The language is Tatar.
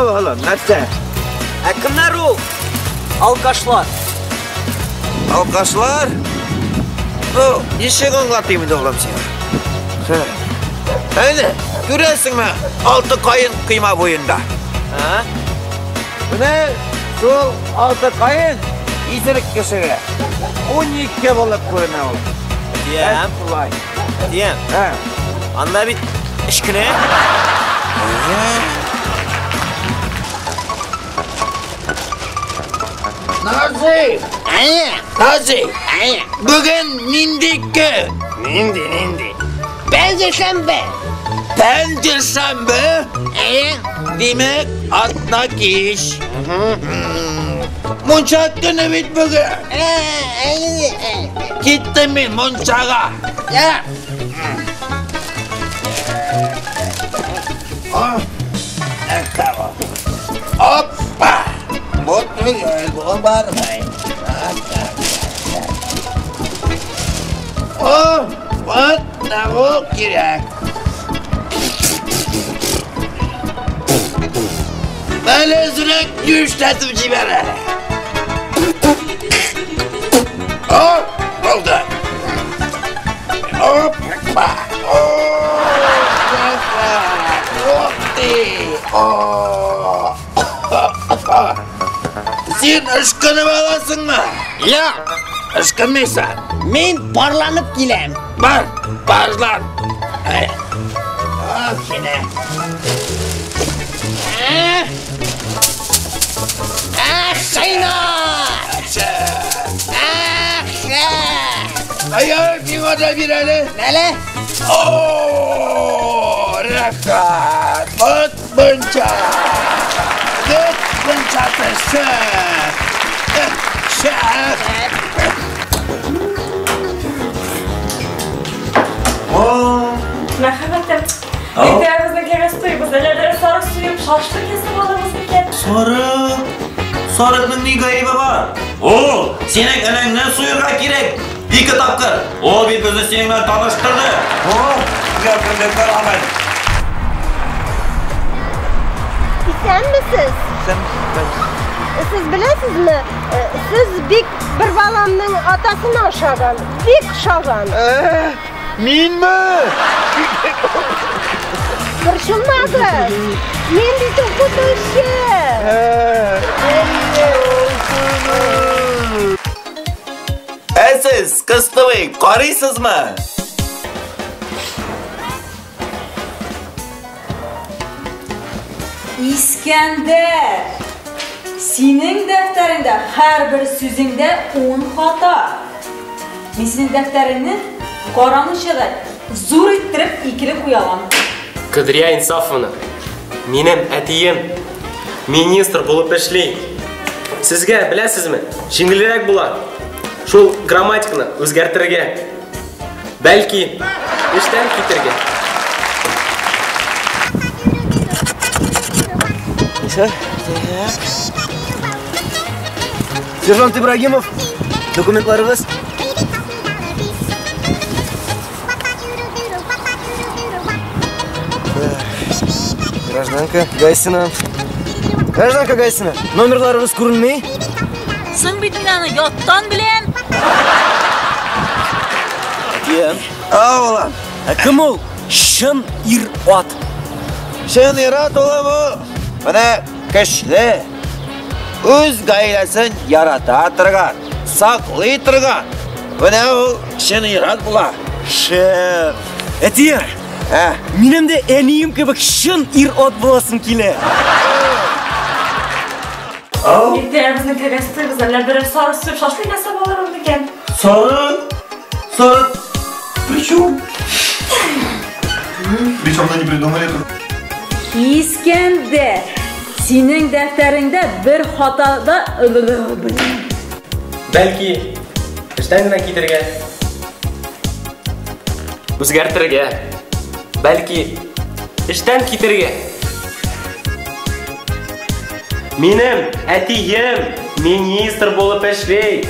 Улым, нәрсә? Ә кемнәр ул? Алкашлар. Алкашлар? Ну, ничек аңлатыйм инде, улым, сиңа? Әнә, күрәсеңме, 6 каен койма буенда. А? Менә шул 6 каен исерек кешегә 12 булып күренә ул. Әтием. Шулай. Әтием. Ә. Анда бит өч кенә. Нази! Әйе. Нази! Әйе. Бүген нинди көн? Нинди, нинди? Пәнҗешәмбе. Пәнҗешәмбе? Әйе. Димәк, атна кич. Мунча көне бит бүген. Әйе. Киттем мин мунчага. Я. Опа! Бу түгел, бу бармый. О, вот того кирәк. Әле әзрәк юешләтеп җибәр әле. О, булды. Опа! О, ух ты! О! Син ышкынып аласыңмы? Юк. Ышкынмыйсың. Мин парланып киләм. Бар, парлан. Ах, сине. Ах, сина! Ах, Ай, миңа да бир әле. Әле? О, рәхәт. Вот мунча. Вот мунчасы. Шәп. Шәп. Мәрхәбәттәм. Иртәгә безнең кәгазь туебыз. Әллә берәр сарык суеп, шашлык ясап алырбыз микән? Сарык? Сарыкның ни гаебе бар? Ул, синең энеңне суярга кирәк. 2 тапкыр. Ул бит безне синең белән таныштырды. О, якынлыклар аман. Исәнмесез? Сез беләсезме? Сез бик бер баламның атасына ошаган. Бик ошаган. Минме? Борчылмагыз. Мин бит укытучы. Ә сез, кыстыбый, карыйсызмы? Искәндәр, синең дәфтәреңдә һәрбер сүзеңдә 10 хата. Мин синең дәфтәреңне карамыйча да зур иттереп икеле куя алам. Кадрия Инсафовна, минем әтием министр булып эшли. Сезгә, беләсезме, җиңелрәк була. Шул грамматиканы үзгәртергә. Бәлки, эштән китергә. Сержант Ибрагимов, документларыгыз. Гражданка Гайсина. Гражданка Гайсина, номерларыгыз күренми? Соң бит мин аны яттан беләм. Әтием. А, улым. Ә кем ул? Чын ир-ат. Чын ир-ат улым ул. Менә көчле. Үз гаиләсен ярата торган, саклый торган. Менә ул чын ир-ат була. Шәп. Әтием. Ә? Минем дә әнием кебек чын ир-ат буласым килә. Иртәгә безнең кәгазь туебыз, әллә берәр сарык суеп шашлык ясап алырбыз микән? Сарык? Сарык? Причем? Причем они придумали это? Искәндәр, синең дәфтәреңдә бер хата да Бәлки, эштән генә китергә. Үзгәртергә. Бәлки, эштән китергә. Минем әтием министр булып эшли.